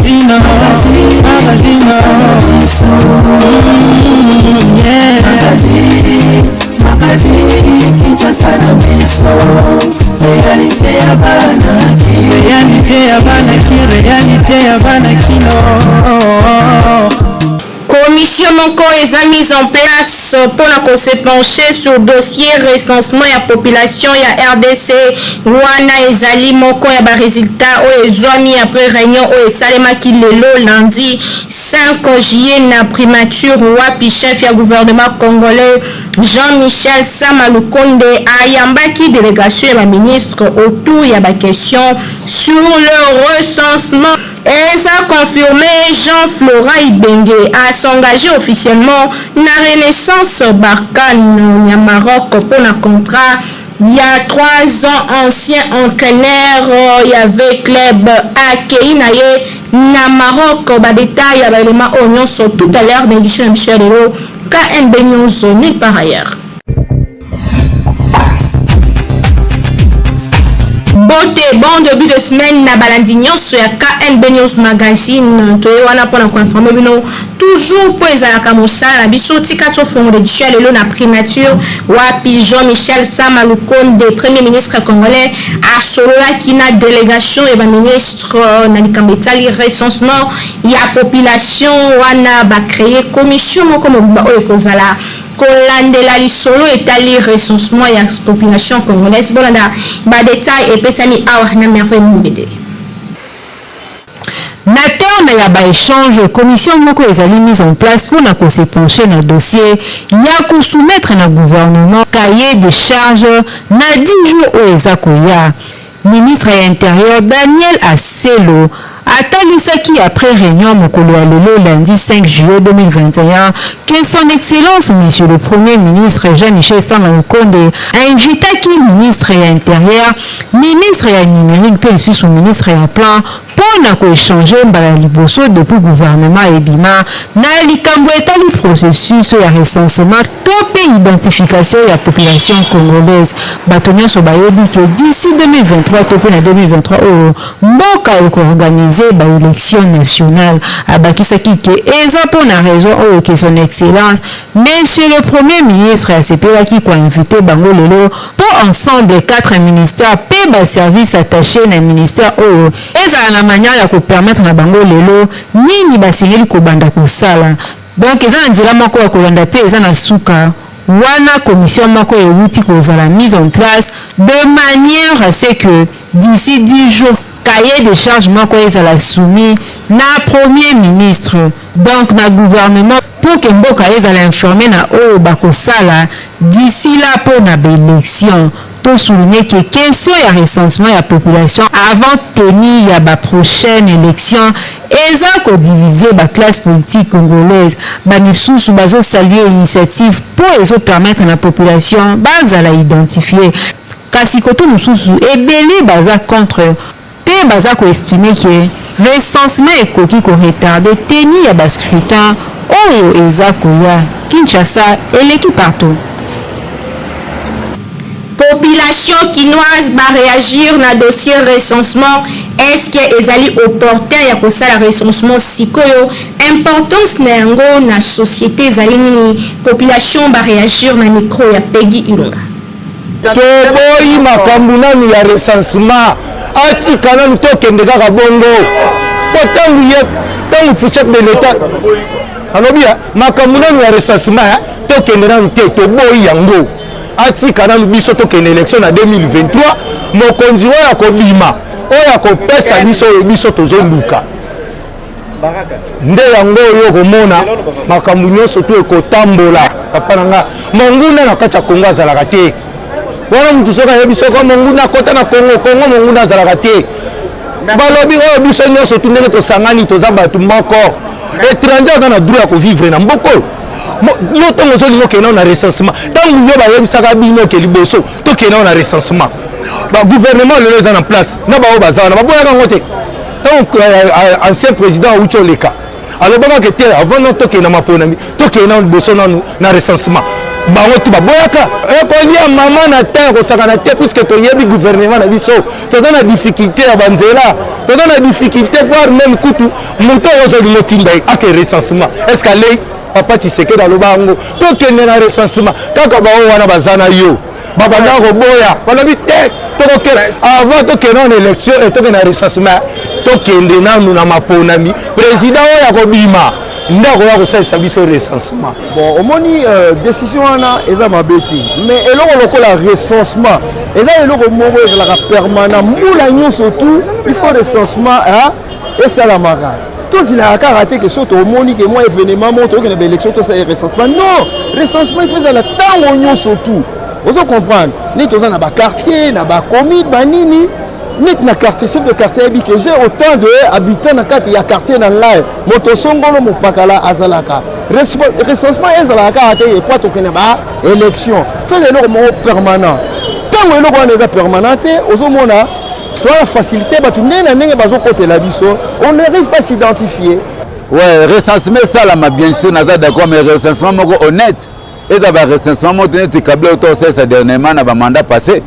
Magazine, magazine, yeah. Magazine, Kinshasa na biso, réalité ya bana Réalité ya bana ki, réalité ya bana kino. Commission moko eza mise en place mpona kose pencher sur dossier recensement ya population ya RDC. Wana ezali moko ya baresultat oyo ezwami après réunion oyo esalemaki lelo lundi 5 juillet na primature, wapi chef ya gouvernement congolais Jean-Michel Sama Lukonde ayambaki délégation ya baministre autour ya baquestion sur le recensement. Eza confirmé, Jean-Florent Ibenge a s'engagé officiellement na Renaissance Berkane ya Maroc pour un contrat il y a 3 ans. Ancien entraîneur ya V.Club akei na ye na Maroc. Badétail ya baélément oyo nyonso tout à l'heure na édition ya biso ya lelo, KNB News, nulle part ailleurs. Mbote, bon début de semaine na balandi nyonso ya KNB News Magazine. Toye wana mpona koinformer bino toujours, mpo ezalaka mosala na biso. Tika tofongola édition ya lelo na primature, wapi Jean-Michel Sama Lukonde, premier ministre congolais, asololaki na délégation ya baministre na likambo etali recensement ya population. Wana bacréer commission moko mobimba oyo ekozala kolandela lisolo etali recensement ya population congolaise. Bolanda badétail epesami awa na Merveille Mumbede. Na terme ya baéchange, commission moko ezali mise en place mpona kose pencher na dossier ya kosoumettre na gouvernement cahier de charge na 10 jours oyo eza koya. Ministre ya Intérieur Daniel Aselo atalisaki après réunion mokolo ya lelo lundi 5 juillet 2021 que Son Excellence Monsieur le Premier ministre Jean-Michel Sama Lukonde ainvitaki ministre ya Intérieur, ministre ya Numérique mpe lisusu ministre ya Plan mpo na koéchanger mbala ya liboso depuis gouvernement ebima na likambo etali processus ya recensement to mpe identification ya population congolaise. Bato nyonso bayebi ke d'ici 2023 to mpe na 2023 oyo, mboka ekoorganiser baélection nationale. Abakisaki ke eza mpo na raison oyo ke Son Excellence Monsieur le Premier ministre asepelaki koinviter bango lelo mpo ensemble 4 ministères mpe baservice attaché na ministère oyo ezala na manière ya kopermettre na bango lelo nini basengeli kobanda kosala. Donc eza na nzela moko ya kolanda mpe eza na suka wana commission moko ewuti kozala mise en place de manière à ce que d'ici 10 jours, cahier de charge moko ezala soumis na Premier ministre, donc na gouvernement, pour ke mboka ezala informé na oyo bakosala d'ici là mpo na baélection. Tosouligne ke question ya recensement ya population avant tenue ya baprochaine élection eza kodiviser baclasse politique congolaise. Bamisusu bazosaluer initiative mpo ezopermettre na population bazala identifié, kasi koto mosusu ebele baza contre mpe baza koestimer ke recensement ekoki koretarder tenue ya bascrutin oyo eza koya. Kinshasa eleki partout. Population kinoise baréagir na dossier recensement. Est-ce que ezali opportun ya kosala recensement sikoyo? Importance na yango na société ezali nini? Population baréagir na micro ya Pegi Ilunga. Toboyi makambo nanu ya recensement, atika nanu, tokende kaka bongo. Po ntango ye, ntango chef de l'État alobi makambo nanu ya recensement, tokende nanu te, toboyi yango. Atika nanu biso tokende élection na 2023. Mokonzi oyo akobima, oyo akopesa biso oyo biso tozoluka, nde yango oyo okomona makambo nyonso to ekotambola. Papa na nga, monguna na kati ya Kongo azalaka te. Wana motu soki ayebi soko monguna akɔta na Kongo, Kongo monguna azalaka te. Balobi oyo biso nyonso tu ndenge tosangani, toza bato moko. Étranger aza na droit ya kovivre na mboka oyo. Yo ntango ozolinga okende na recensement, ntango yo bayebisaka bino ke liboso tokende na recensement, bagouvernement lelo eza na place na baoyo baza wana baboyaka yango te. Ntango ancien président awuti oleka, alobaka ke te, avant no tokende na maponami, tokende nano liboso nanu na recensement. Bango tu baboyaka. Ekolia mama na temps ya kosakana te, puisque toyebi gouvernement na biso, toza na difficulté ya banzela, toza na difficulté, voire même kutu moto oyo ozolinga otinda ye ake recensement, est ce que alei? Papa Tshisekedi aloba yango, tokende na recensement. Kaka bango wana baza na yo, babandaka koboya, balobi te, tokokende avant, tokende na élection, tokende na recensement, tokende nanu na maponami. Président oyo akobima nde akoya kosalisa biso recensement. Bon, omoni, décision wana eza mabe te, mais eloko lokola recensement eza eloko moko ezalaka permanent. Mbula nyonso tu il faut recensement esalamaka. Tozilaka kaka te ke so tomoni ke mwa événement moko, tokokende baélection, tosala recensement. Non, recensement il faut ezala ntango nyonso tu. Ozo comprendre neti toza na baquartier, na bacommune, banini, neti na quartier, chef de quartier ayebi ke j'ai autant de habitants na kati ya quartier na ngai, moto songolo mopakala azalaka. Recensement ezalaka kaka te epo tokende ba élection, feza eloko moko permanent. Ntango eloko wana eza permanent te, ozomona toza na facilité, bato ndenge na ndenge bazokotela biso, on n'arrive pas s'identifier. Ouais, recensement esalama, bien sûr, naza d'accord, mais recensement moko honnête, eza barecensement moko te neti Kabila oyo tosalisa dernièrement na bamandat passé.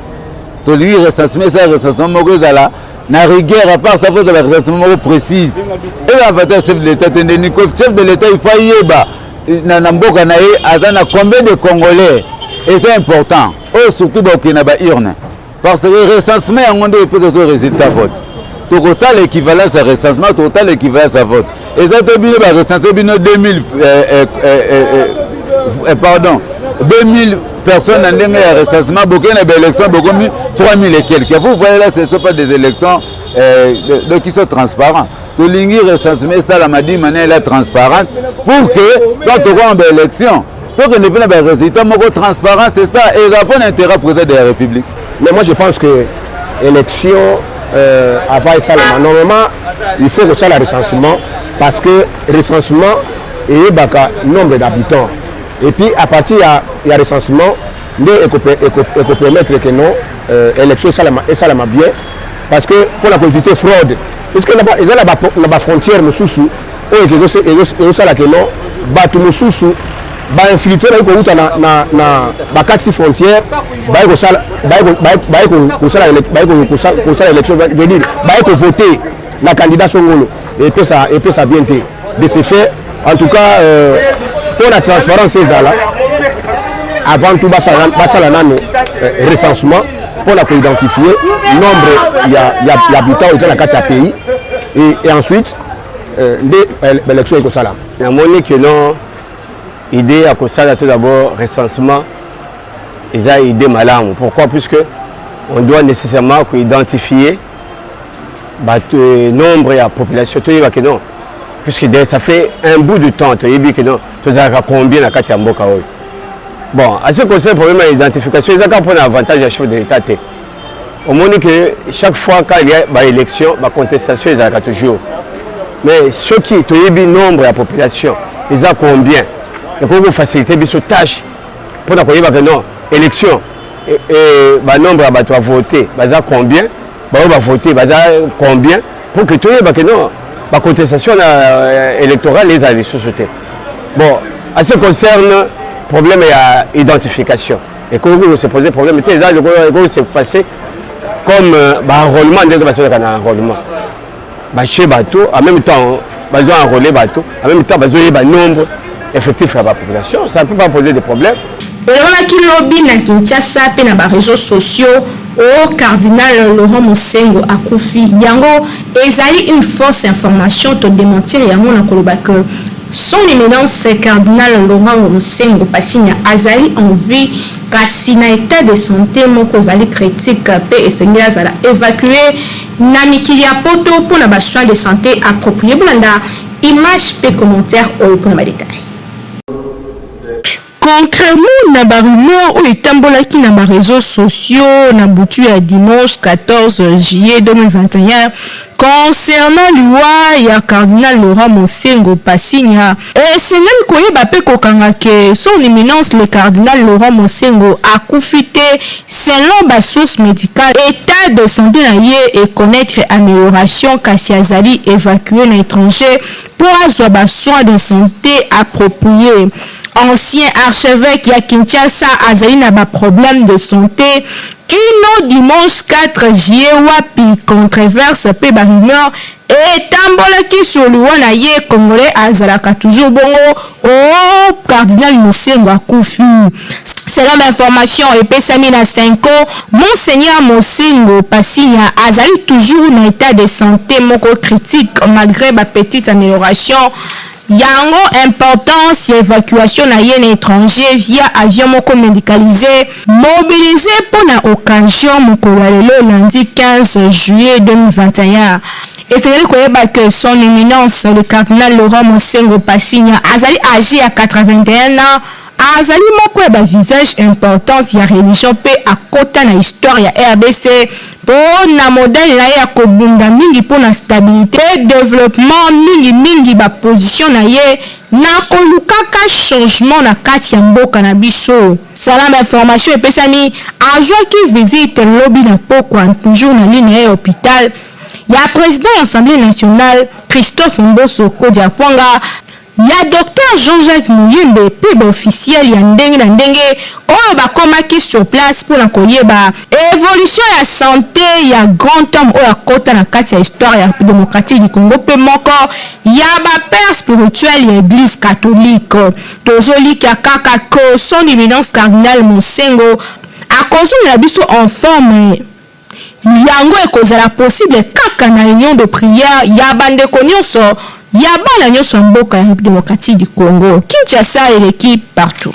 Tolingi recensement esala, recensement moko ezala na rigueur. À part ça, faut ezala recensement moko précise, eza avantage chef de l'État te. Ndeni chef de l'État, il faut ayeba na mboka na ye aza na combien de Congolais. Eza important oyo surtout bakokende na baurne, parce que recensement yango nde epesa so résultat vote. Tokotala équivalence ya recensement, tokotala équivalence ya vote. Eza te bino barecense bino 2000, pardon, 2000 personnes na ndenge ya recensement, bokei na baélection, bokomi 3000 et quelques. Vous voyez là, ce ne sont pas des élections donc qui sont transparents. Tolingi recensement esalama d'une manière là transparente pour que quand tokoma baélection, tokende mpe na barésultat moko transparent. C'est ça, eza mpo na intérêt président de la République. Mais moi, je pense que élection avant esalema, normalement il faut kosala recensement, parce que recensement eyebaka nombre d'habitants et puis à partir ya recensement nde ekopermettre que non, élection esalama bien, parce que mpona koéviter fraude, puisque eza na bafrontière mosusu oyo ezosala ke non, bato mosusu bainfiltré bayi kouta na bakatisi frontière, baye kosala élection, veut dire baye kovote na candidat songolo, epesa bien te. De ce fait, en tout cas, mpo na transparence ezala, avant tout basala nano recensement mpona koidentifier nombre ya habitants oyo eza na kati ya pays et ensuite nde baélection ekosalama. Namoni ke non, idée ya kosala tout d'abord recensement eza idée malamu. Pourquoi? Puisque on doit nécessairement koidentifier bato, nombre ya population, toyeba ke non, puisque ça fait un bout de temps toyebi ke non, tozalaka combien na kati ya mboka oyo. Bon, à ce concerne, problème ya identification eza kaka mpona avantage ya chef de l'État te. Omoni que chaque fois quand il y a baélection, bacontestation ezalaka toujours, mais soki toyebi nombre ya population eza combien, ekoki kofacilité biso tâche mpona koyeba ke non, élection, banombre ya bato bavote baza combien, baoyo bavote baza combien, pour que toyeba ke non, bacontestation na électorale ezala lisusu te. Bon, à ce concerne problème ya identification, ekoki se poser problème te. Eza ekoki se passer comme baenrôlement, ndenge basalaka na enrôlement, batie bato en même temps, bazo enrôler bato en même temps, bazoyeba nombre effectif ya bapopulation, ça ne peut pas poser de problème. Elobaki lobi na Kinshasa mpe na baréseaux sociaux o cardinal Laurent Mosengo akufi. Yango ezali une fausse information. Todémentir yango na koloba que Son Éminence cardinal Laurent Mosengo Pasinya azali en vie, kasi na état de santé moko ezali critique mpe esengeli azala évacué na mikili ya poto mpona basoin de santé approprié. Bolanda image mpe commentaire oyo mpona badétail. Contrairement na barumeur oyo etambolaki na baréseaux sociaux na butu ya dimanche 14 juillet 2021 concernant liwa ya cardinal Laurent Mosengo Pasinya, esengeli koyeba mpe kokanga ke Son Éminence le cardinal Laurent Mosengo akufi te. Selon basource médicale, état de santé na ye econnaître amélioration, kasi azali évacué na étranger. mpo azwa ba soins de sante appropries. Ancien archeveque ya Kinshasa azali na ba problèmes de sante kino dimanche 4 juillet wapi contreverse mpe ba rumeurs etambolaki sur liwa na ye. Congolais azalaka toujours bongo, oh cardinal Mosengo akufi. Selon ba information epesami na Cenco, Monseigneur Mosengo Pasinya azali toujours na état de santé moko critique malgré ba petite amélioration. Yango importance ya évacuation na ye na étranger via avion moko médicalisé mobilisé mpona occasion mokolo ya lelo lundi 15 juillet 2021. Esengeli koyeba ke Son Éminence le cardinal Laurent Mosengo Pasinya azali âgé ya 81 ans, azali moko ya bavisage importante ya religion mpe akota na histoire ya RDC mpo na modèle na ye ya kobunda mingi mpo na stabilité, développement, mingimingi baposition na ye na kolukaka changement na kati ya mboka na biso. Selon bainformation epesami, azwaki visite lobi na pokwa, toujours na ligne ya hôpital, ya président ya Assemblée nationale Christophe Mboso Kodia Pwanga, ya docteur Jean-Jacques Muyembe mpe baofficiel ya ndenge na ndenge oyo bakomaki sur place mpona koyeba évolution ya santé ya grand homme oyo akota na kati ya histoire ya Démocratique du Congo mpe moko ya bapère spirituel ya Église catholique. Tozolikia kaka ko Son Éminence cardinal Mosengo akozongela biso en forme. Yango ekozala possible kaka na union de prière ya bandeko nyonso, ya bana nyonso ya mboka ya République démocratique du Congo. Kinshasa eleki partout.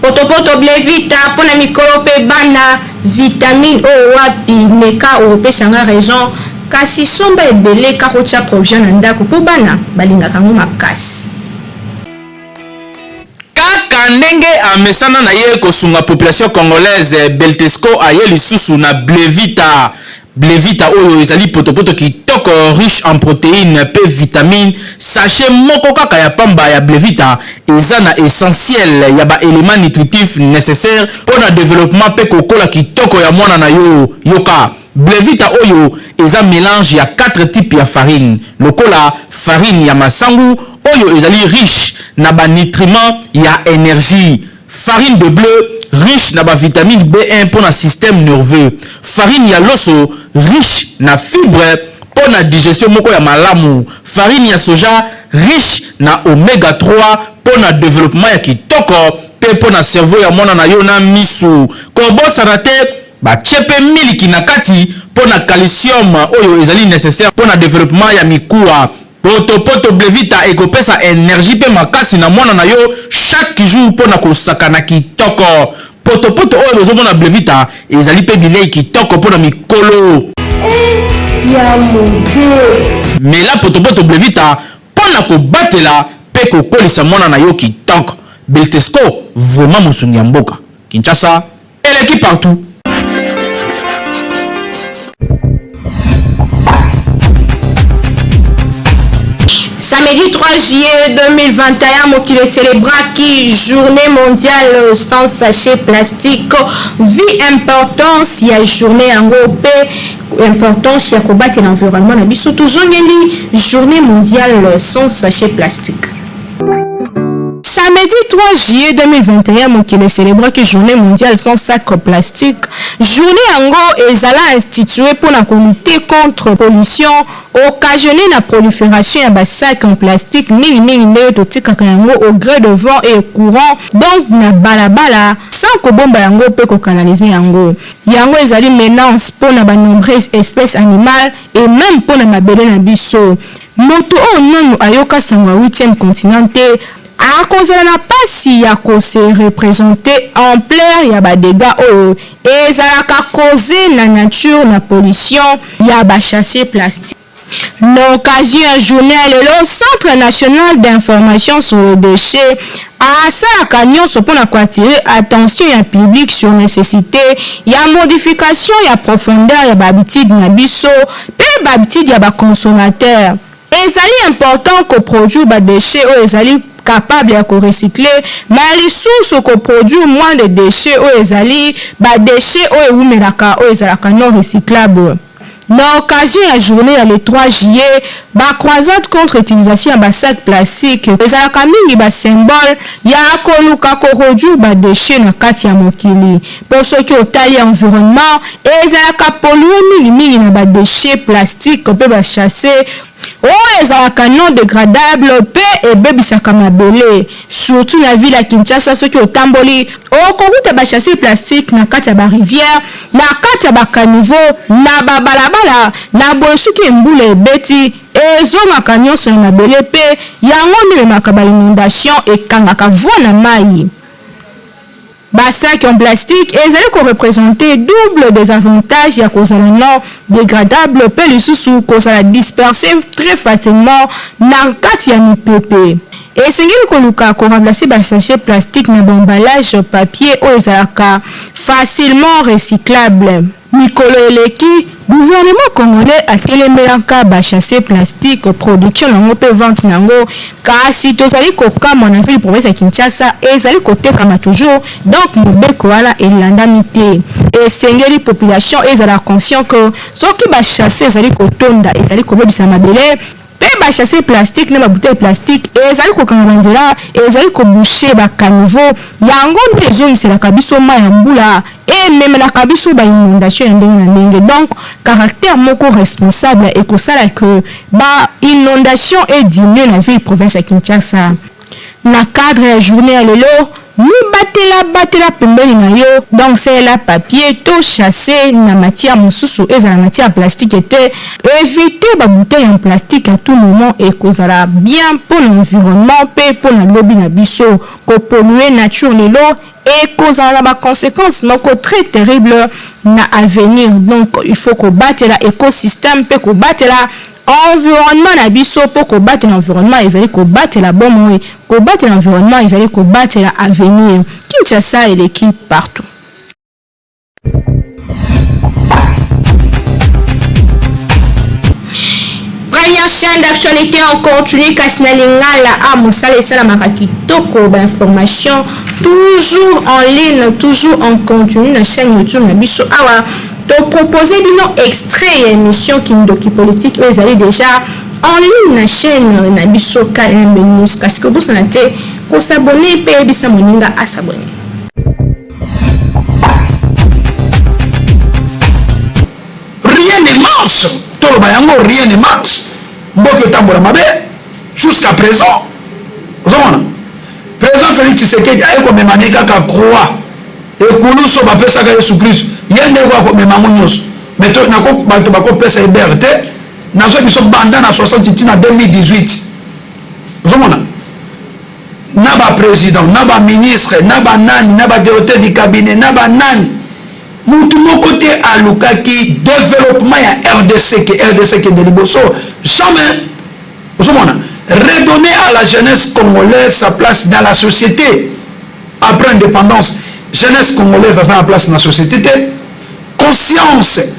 Potopoto Blevita mpona mikolo mpe bana, vitamine oyo wapi meka okopesanga raison. Kasi somba ebele kaka otya provision na ndako mpo bana balingaka yango makasi. Kaka ndenge amesana na ye kosunga population congolaise, Beltesco aye lisusu na Blevita. Blevita oyo ezali potopoto kitoko, riche en protéines mpe vitamine. Sachet moko kaka ya pamba ya Blevita eza na essentiel ya baélément nutritif nécessaire mpo na développement mpe kokola kitoko ya mwana na yo. Yoka, Blevita oyo eza mélange ya 4 types ya farine, lokola farine ya masangu oyo ezali riche na banutriments ya énergie, farine de blé riche na bavitamine B1 mpo na système nerveux, farine ya loso riche na fibre mpo na digestion moko ya malamu, farine ya soja riche na oméga 3 mpo na développement ya kitoko mpe mpo na cerveau ya mwana na yo na misu. Kobosana te, batie mpe miliki na kati mpo na calcium oyo ezali nécessaire mpo na développement ya mikuwa. Potopoto Blevita ekopesa énergie mpe makasi na mwana na yo chaque jour mpo na kosakana kitoko. Potopoto oyo bozomona, Blevita, ezali mpe bilei kitoko mpo na mikolo. Ya mode. Mela potopoto Blevita mpo na kobatela mpe kokolisa mwana na yo kitoko. Beltesco, vraiment mosungi ya mboka. Kinshasa eleki partout. Samedi 3 juillet 2021, mokili célébraki Journée mondiale sans sachet plastique. Vu importance ya journée yango mpe importance ya kobatela environnement na biso, tozongeli Journée mondiale sans sachet plastique. Samedi 3 juillet 2021, mokili célébraki Journée mondiale sans sac plastique. Journée yango ezala institué mpona kolutter contre pollution occasionnée na prolifération ya basac en plastique, mingimingi ndenge totikaka yango au gré de vent et courant, donc na balabala, sans kobomba yango mpe kokanalize yango. Yango ezali menace mpona banombreuses espèces animales et même mpona mabele na biso. Moto oyo nanu ayoka sango ya 8e continent te akozala na mpasi ya kose représenter ampleur ya badégâts oyo ezalaka cause na nature na pollution ya basachet plastique. Na occasion ya journée ya lelo, Centre national d'information sur le déchet asalaka nyonso mpona koattirer attention ya public sur nécessité ya modification ya profondeur ya bahabitude na biso mpe bahabitude ya baconsommateur. Ezali important ko produire ba dechets oyo ezali capable ya ko recycler mais lisusu ko produire moins de dechets oyo ezali ba dechets oyo ewumelaka oyo ezalaka non recyclable. Na occasion ya journee ya le 3 juillet, ba croisades contre utilisation ya ba sacs plastiques ezalaka mingi ba symboles ya koluka ko reduire ba dechets na kati ya mokili mpo soki otali environnement ezalaka polluer mingi mingi na ba dechets plastiques mpe ba sachets oyo ezalaka non degradable mpe ebebisaka mabele. Surtout na ville ya Kinshasa soki otamboli okokuta ba sachets plastiques na kati ya ba rivières, na kati ya ba caniveaux, na ba balabala, na boye soki mbula ebeti ezongaka nionso na mabele mpe yango nde ememaka ba inondations ekangaka voie na mayi. Ba sacs en plastique ezali ko representer double desavantage ya kozala non degradable mpe lisusu kozala disperser très facilement na kati ya mipepe. Esengeli koluka ko remplacer ba sachets plastiques na ba emballages papier oyo ezalaka facilement recyclable. Mikolo eleki, gouvernement congolais atelemelaka ba chasser plastique, production na yango mpe vente na yango, kasi tozali kokamwa na ville province ya Kinshasa ezali kotekama toujours, donc mobeko wana elandami te. Esengeli population ezala conscient que soki ba chasser ezali kotonda ezali kobebisa mabele, Mpe ba sachets plastique na ba bouteilles plastique ezali kokanga ba nzela, ezali ko boucher ba caniveaux, yango nde ezongiselaka biso mayi ya mbula, ememelaka biso ba inondations ya ndenge na ndenge. Donc caractère moko responsable ekosala que ba inondations e diminuer na ville province ya Kinshasa. Na cadre ya journee ya lelo, mibatela, batela pembeni na yo, donc salela papier to chasse na matière mosusu ezala matière plastique te, eviter ba bouteilles en plastique à tout moment ekozala bien mpo na environnement mpe mpo na lobi na biso. Ko polluer nature lelo ekozala na ba consequences moko très terrible na avenir, donc il faut kobatela ecosystème mpe kobatela Environnement na biso mpo kobatela environnement ezali kobatela bomoi, kobatela environnement ezali kobatela avenir. Kinshasa eleki partout. Première chaîne d'actualité en continu kasi na lingala a mosala esalamaka kitoko ba information toujours en ligne toujours en continu na chaîne YouTube na biso awa To proposer bino extrait ya emission Kindoki politique oyo ezali dejà en ligne na chaîne na biso KMB News. Kasi kobosana te ko s'abonner pe yebisa moninga a s'abonner. Rien ne marche, toloba yango rien ne marche. Mboka etambola mabe jusqu'à présent. Ozomona? Président Félix Tshisekedi aye komema ne kaka croix Ekulusu oyo bapesaka Yesu Klisto, ye nde oyo akomema yango nyonso. Mais to, nako, bato bakopesa ye bere te. Nazwa biso banda na 60 ti na 2018. Ozomona? Na ba president, na ba ministre, na ba nani, na ba directeur du cabinet, na ba nani. Mutu moko te alukaki developpement ya RDC ke RDC kende liboso. Jamais. Ozomona? Redonner à la jeunesse congolaise sa place dans la société. Après independance, jeunesse congolaise aza na place na société te. Conscience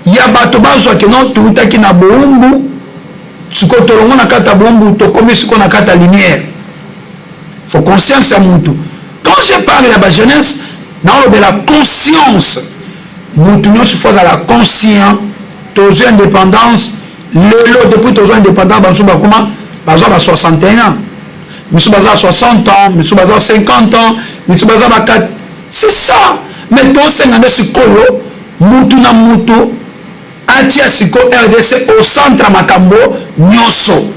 ya bato bazwa ke non toutaki na boumbu, sikoyo tolongo na kati ya boumbu, tokomi sikoyo na kati ya lumière. Faut conscience ya mutu. Quand je parle ya ba jeunesse, naolobela conscience. Mutu nyonso faut azala conscient. Tozwi independance lelo, depuis tozwa independance bamosusu bakoma bazwa ba 61 ans. Misusu baza 60 ans, misusu baza 50 ans, misusu baza ba 4. C'est ça. Mais tosenga nde sikoyo mutu na mutu atia sikoyo RDC au centre ya makambo nyonso.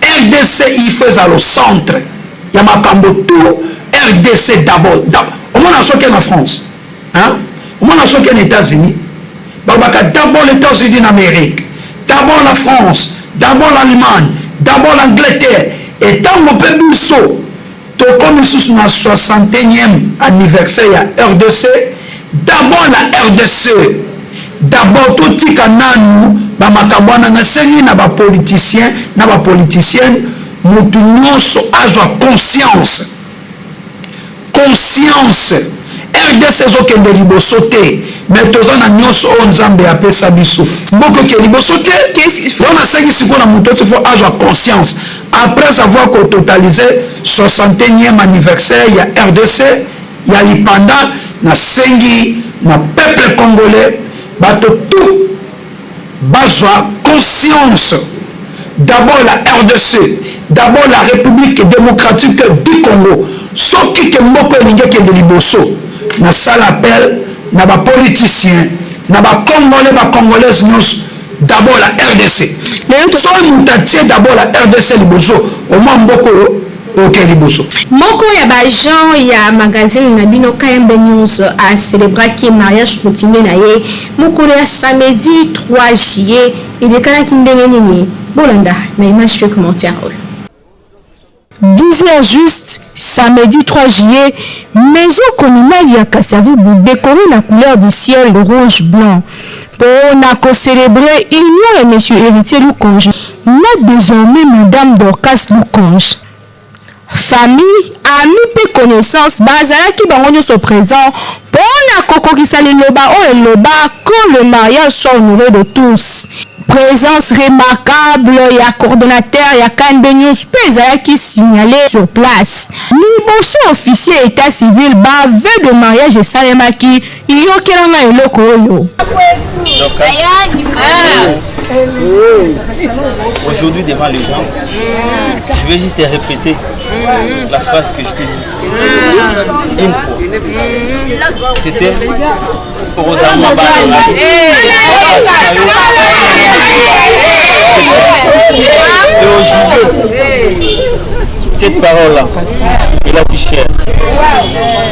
RDC il faut ezala au centre ya makambo tout. RDC d'abord. Omona soki na France, hein? Omona soki na États-Unis, balobaka d'abord les États-Unis d'Amérique, d'abord la France, d'abord l'Allemagne, d'abord l'Angleterre. Et tango pe biso tokomi lisusu na 61e anniversaire ya RDC, d'abord la RDC. D'abord totika nanu ba makambo wana, nasengi na ba politiciens na ba politiciennes mutu nyonso azwa conscience. Conscience. Rdc ezokende liboso te, mais toza na nyonso oyo Nzambe apesa biso. Mboka oke liboso te. Yango nasengi sikoyo na moto oti fo azwa conscience après avoir ko totaliser 61e anniversaire ya rdc ya lipanda, nasengi na peuple congolais, bato tout bazwa conscience. D'abord la rdc, d'abord la République démocratique du Congo. Soki ke mboka elingi ekende liboso, nasala appel na ba politiciens, na ba congolais, ba congolaises nyonso, d'abord la rdc. Soki moto atie d'abord la rdc liboso, omwa mboka oyo oke liboso. Moko ya ba agent ya magazine na bino KMB News a celebraki mariage coutumier na ye mokolo ya samedi 3 juillet. Elekanaki ndenge nini? Bolanda na image mpe commentaire oyo. 10 heures juste, samedi 3 juillet, maison communale ya Kasavubu décorée na couleur du ciel rouge blanc mpo na ko célébrer union ya monsieur Héritier Lukonge na désormais madame Dorcas Lukonge. Famille, amis mpe connaissance bazalaki bango nyonso présent mpo na kokokisa liloba oyo eloba que le mariage soit honoré de tous. Présence remarquable ya coordonnateur ya KNB News mpe ezalaki signalé sur place. Liboso officier état civil, ba vœux de mariage esalemaki. Yokelanga eloko oyo. Aujourd'hui, devant les gens, je vais juste te répéter la phrase que je t'ai dit une fois. C'était Rosa Et aujourd'hui, cette parole-là, il a cher.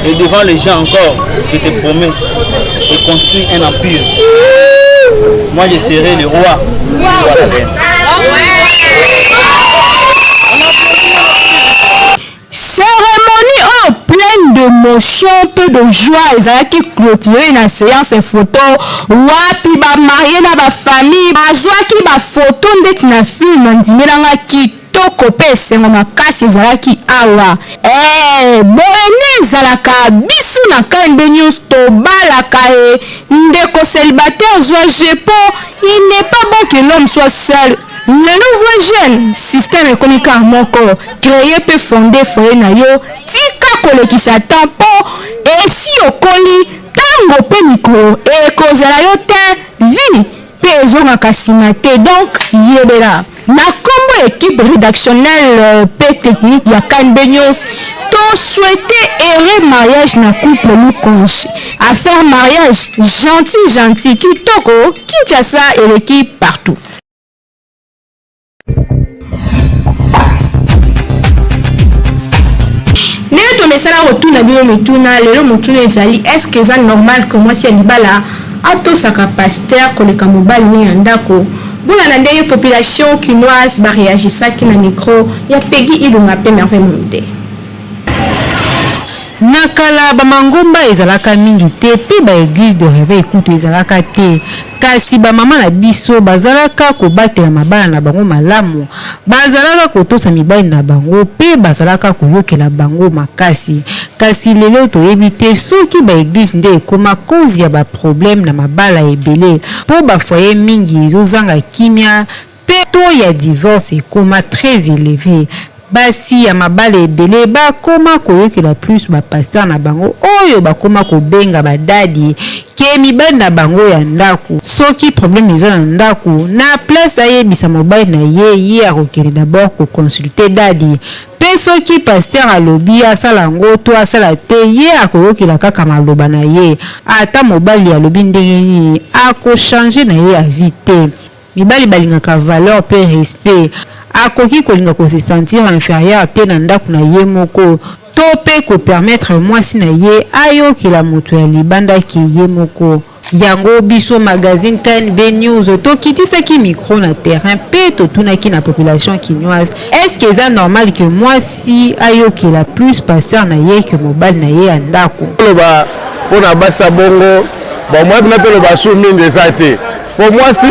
Et devant les gens encore, je te promets de construire un empire. Moi, je serai le roi. Toi, la reine. Cérémonie oyo pleine d'émotion mpe de joie ezalaki clôturé na séance photo wapi bamarie na bafamille bazwaki bafoto ndeti na film. Ndimelanga kitoko mpe esengo makasi ezalaki awa. Boye nde ezalaka. Biso na KNB News tobalaka ye. Ndeko célibataire, zwa je po il n'est pas bon que l'homme soit seul. Lelo vrai jeune système ekomi kaka moko: créer mpe fonder foyer na yo. Tika kolekisa temps, mpo esi okoli, ntango mpe mikolo ekozala yo te, vie mpe ezongaka nsima te. Donc yebela, na nkombo équipe rédactionnelle mpe technique ya KNB News, tosouhaite heureux mariage na couple Lukonge. Affaire mariage gentil gentil, kitoko, Kinshasa eleki partout. Ndenge tomesana kotuna bino mituna, lelo motuna ezali: est-ce eza normal ke mwasi ya libala atosaka pasteur koleka mobali ne ya ndako? Bolanda ndenge population kinoise baréagisaki na micro ya Pegi Ilunga mpe Merveille Munde. Na kala, bamangomba ezalaka mingi te mpe baeglise de réveil kutu ezalaka te, kasi bamama na biso bazalaka kobatela mabala na bango malamu, bazalaka kotosa mibali na bango mpe bazalaka koyokela bango makasi. Kasi lelo toyebi te soki baeglise nde ekóma cause ya baproblème na mabala ebele, mpo bafoyer mingi ezozanga kimia mpe taux ya divorce ekóma très élevé. Basi ya mabala ebele bakóma koyokela plus bapasteur na bango oyo bakóma kobenga badaddy ke mibali na bango ya ndako. Soki problème eza na ndako, na place ayebisa mobali na ye, ye akokende d'abord koconsulter daddy, mpe soki pasteur alobi asala yango to asala te, ye akoyokela kaka maloba na ye. Ata mobali alobi ndenge nini, akochange na ye avis te. Mibali balingaka valeur mpe respect. Akoki kolinga kose sentir inférieur te na ndako na ye moko to mpe kopermettre mwasi na ye ayokela moto ya libanda ke ye moko. Yango biso magazine KNB News tokitisaki micro na terrain mpe totunaki na population kinoise: est-ce que eza normal ke mwasi ayokela plus pasteur na ye ke mobali na ye ya ndako? Toloba mpona basi ya bongo, bon, mwa mpena toloba su mingi eza te, po mwasi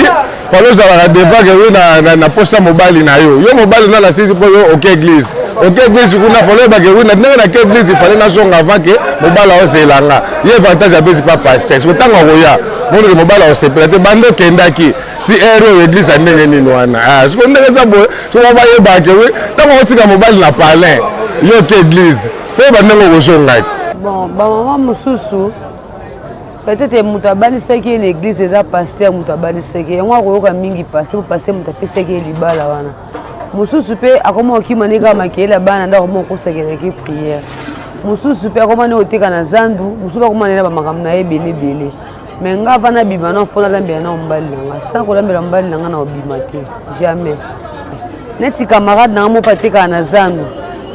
falo ozalaka devant ke yo na posa mobali na yo, yo mobali na nasisi mpo yo oke église. Oke église kuna fale oyebake wi na ndenge nake église fale nazonga avant ke mobali aozela nga. Ye avantage apesi pa pasteur. Siko ntango akoya monike mobali akosepela te banda okendaki ti heure oyo église ya ndenge nini wana. Ah, siko ndenge eza boye soko bayebake wi ntango otika mobali na palin yo oke église fo oyeba ndenge okozongaki. Bon, bamama mosusu peut-être moto abalisaki ye na église eza pasteur, moto abalisaki ye yango akoyoka mingi pasteur, po pasteur moto apesaki ye libala wana. Mosusu mpe akoma kokima nde kaka makeyele ya bana nde akoma kokosakelaki prière. Mosusu mpe akoma nde koteka na zandu, mosusu mpe akoma nde na bamakambo na ye ebele ebele. Mais nga avant nabima na fo nalambela na mobali na nga, sans kolambela mobali na nga na obima te jamais. Neti camarade na nga moko atekaka na zandu,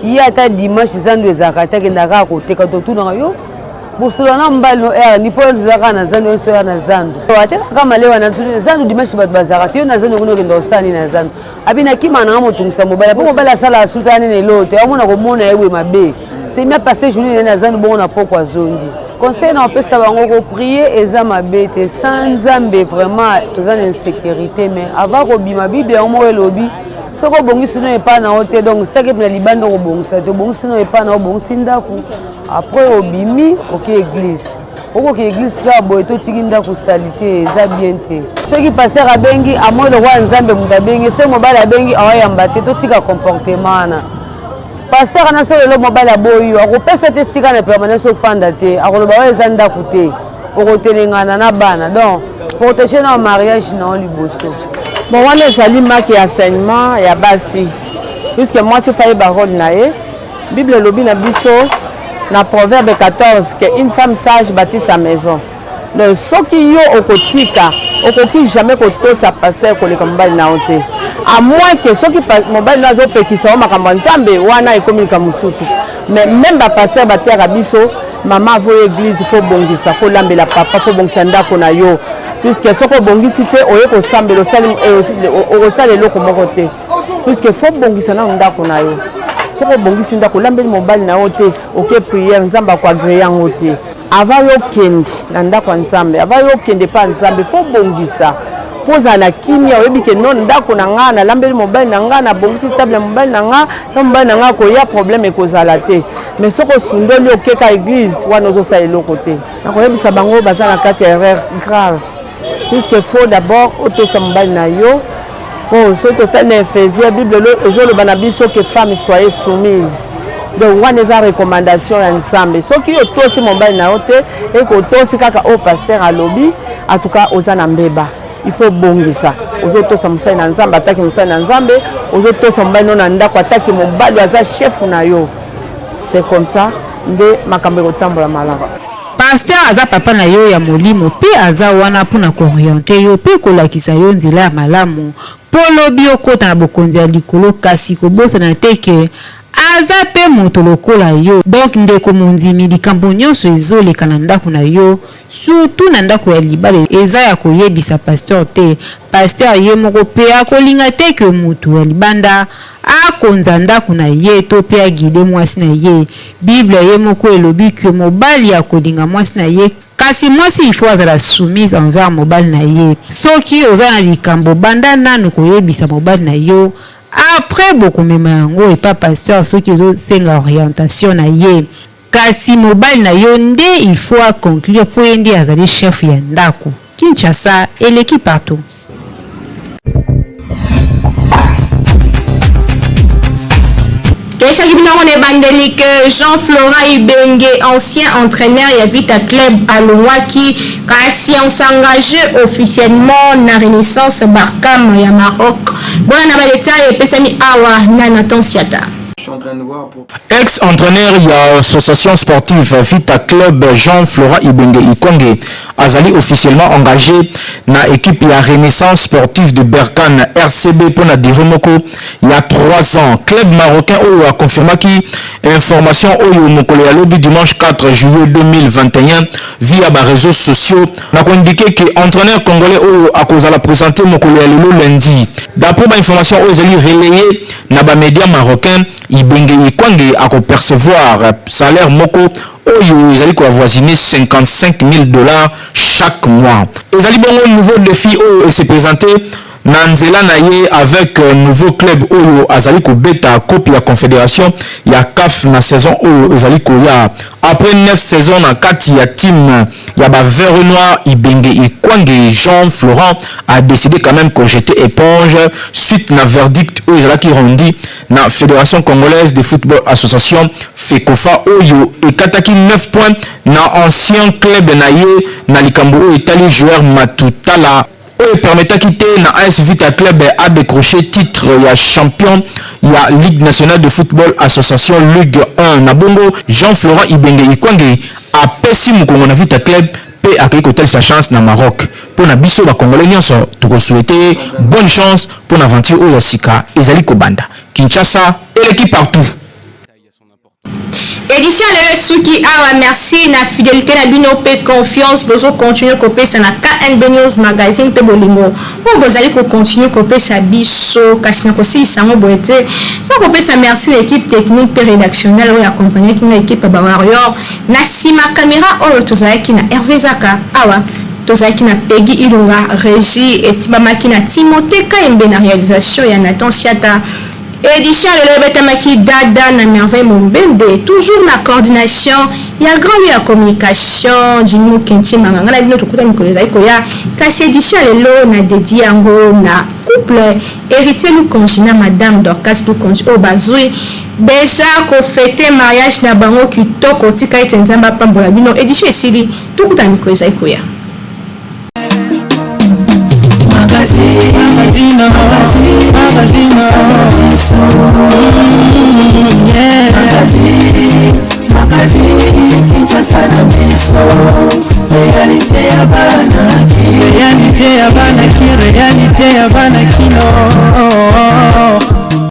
ye ata dimanche zandu ezalaka te, akendaka kaka koteka. Totunaka yo bosolo na mobali no ere ni mpo eza kaka na zandu, nyonso ya na zandu atekaka malewa na zandu dimanche bato bazalaka te. Yo na zandu kuna okenda kosala nini na zandu? Abi nakima na nga motungisa mobali, mpo mobali asalaka suta nini eloo te, amona komona ye boye mabe. Semi apasse journée nene na zandu bongo na poko azongi. Conseil na opesa bango, koprier eza mabe te, sans Nzambe vraiment toza na insécurité. Mais avant kobima, Bible yango moko elobi soki obongisi no epai na yo te, donc saki na libanda okobongisa te. Obongisi no epai na yo, obongisi ndako, après obimi oke église. Okoki église kaka boye, totiki ndako sali te, eza bien te. Soki pasteur abengi, amoi lokola Nzambe moto abengi. Soki mobali abengi, aoyamba te. Totika comportement wana. Pasteur ana so lelo mobali aboyi yo, akopesa te esika na permanence ofanda te, akoloba oyo eza ndako te, okotelengana na bana. Donc protéger na mariage na yo liboso. Bon, wana ezali manque ya enseignement ya basi, puisque mwasi fa yeba rôle na ye. Bible elobi na biso na Proverbe 14 que une femme sage bâtit sa maison. Donc soki yo okotika, okoki jamais kotosa pasteur koleka mobali na yo te, à moins que soki mobali na yo azopekisa yo makambo ya Nzambe, wana ekomi likambo mosusu. Mais même bapasteur bateyaka biso, mama avoyo église, fo bongisa, fo lambela papa, fo bongisa ndako na yo, puisque soki obongisi te, oye kosambela, okosala eloko moko te, puisque fo bongisa nano ndako na yo. Soki obongisi ndako, olambeli mobali na yo te, oke prière, Nzambe akoagree yango te. Avant yo kende na ndako ya Nzambe, avant yo kende epa Nzambe, fo bongisa mpo ozala na kimia. Oyebi ke non, ndako na nga nalambeli mobali na nga, nabongisi table ya mobali na nga, na mobali na nga akoya, problème ekozala te. Mais soki osundoli, okeka église, wana ozosala eloko te. Nakoyebisa bango baza na kati ya erreur grave, puisque faut d'abord otosa mobali na yo. Po soki totali na Ephésiens, Bible ezoloba na biso que femme soyez soumise. Donc wana eza recommandation ya Nzambe. Soki otosi mobali na yo te, ekotosi kaka oyo pasteur alobi, en tout cas oza na mbeba. Il faut bongisa. Ozotosa mosali na Nzambe, ataki mosali na Nzambe, ozotosa mobali no na ndako, ataki mobali aza chef na yo. C'est comme ça nde makambo ekotambola malamu. Pasteur aza papa na yo ya molimo pe aza wana pona ko orienter yo pe kolakisa yo nzela ya malamu po lobi okota na bokonzi ya likolo, kasi kobosana te que aza pe moto lokola yo. Donc ndeko mondimi, likambo nionso ezo leka na ndaku na yo surtout na ndaku ya libala eza ya koyebisa pasteur te, pasteur ye moko pe akolinga te que mutu ya libanda akonza ndaku na ye to pe a guider mwasi na ye. Bible ye moko elobi que mobali akolinga mwasi na ye kasi mwasi il faut azala soumise envers mobali na ye. Soki oza na likambo banda nanu koyebisa mobali na yo après bokomema yango epa pasteur soki ezo senga orientation na ye. Kasi mobali na yo nde il faut a conclure po ye nde azali chef ya ndaku. Kinshasa eleki partout. Toyesaki bino yango na ebandeli que Jean Florent Ibenge, ancien entraîneur ya Vita Club, alongwaki kasi on s'engage officiellement na Renaissance Barkham ya Maroc. Bona na ba details epesami awa na Nathan Siata. Ex-entraîneur ya association sportive Vita Club Jean Florent Ibenge Ikonge azali officiellement engagé na équipe ya Renaissance sportive de Berkane RCB mpo na durée moko ya 3 ans. Club marocain oyo a confirmaki information oyo mokolo ya lobi dimanche 4 juillet 2021 via ba réseaux sociaux na ko indiquer que entraîneur congolais oyo akozala présenter mokolo ya lelo lundi. D'après ba information oyo ezali relayer na ba médias marocains, Ibenge Ikwange ako percevoir salaire moko oyo ezali ko avoisiner 55 000 dollars chaque mois. Ezali bongo nouveau defi oyo e se presenter. na nzela na ye avec nouveau club oyo azali kobeta coupe ya confederation ya CAF na saison oyo ezali koya. Après 9 saisons na kati ya team ya ba vert et noir, Ibenge Ikwange Jean Florent a décidé quand même ko jeter éponge suite na verdict oyo ezalaki rendu na Fédération congolaise de football association FECOFA oyo ekataki 9 points na ancien club na ye na likambo oyo etali joueur Matutala oyo epermetaki te na AS Vita Club a décrocher titre ya champion ya Ligue nationale de football association Ligue 1. Na bongo Jean Florent Ibenge Ikwange apesi mokongo na Vita Club mpe akei kotalisa chance na Maroc. Mpo na biso ba Congolais nyonso tokosouhaite ye bonne chance mpo na aventure oyo ya sika ezali kobanda. Kinshasa eleki partout. Edition ya lelo esuki awa. Merci na fidelite na bino mpe confiance bozo continuer kopesa na KNB News Magazine mpe bolingo oyo bozali ko continuer kopesa biso. Kasi na kosilisa yango boye te sans kopesa merci na equipe technique mpe redactionnelle oyo accompagnaki nga, equipe ya ba Warrior. Na nsima camera oyo tozalaki na Hervé Zaka, awa tozalaki na Peggy Ilunga, régie esimbamaki na Timothée Kayembe na réalisation ya Nathan Siata. Edition ya lelo ebetamaki dada na Merveille Mombembe, toujours na coordination ya grand lieu ya communication Jimmy Mukentie Manga. Ngai na bino tokuta mikolo ezali koya, kasi edition ya lelo na dédié yango na couple Héritier Lukonji na Madame Dorcas Lukonji oyo bazwi deja kofete mariage na bango kitoko. Tika ete Nzambe apambola bino. Edition esili, tokutana mikolo ezali koya. Réalité ya bana, réalité ya bana, réalité ya bana kino.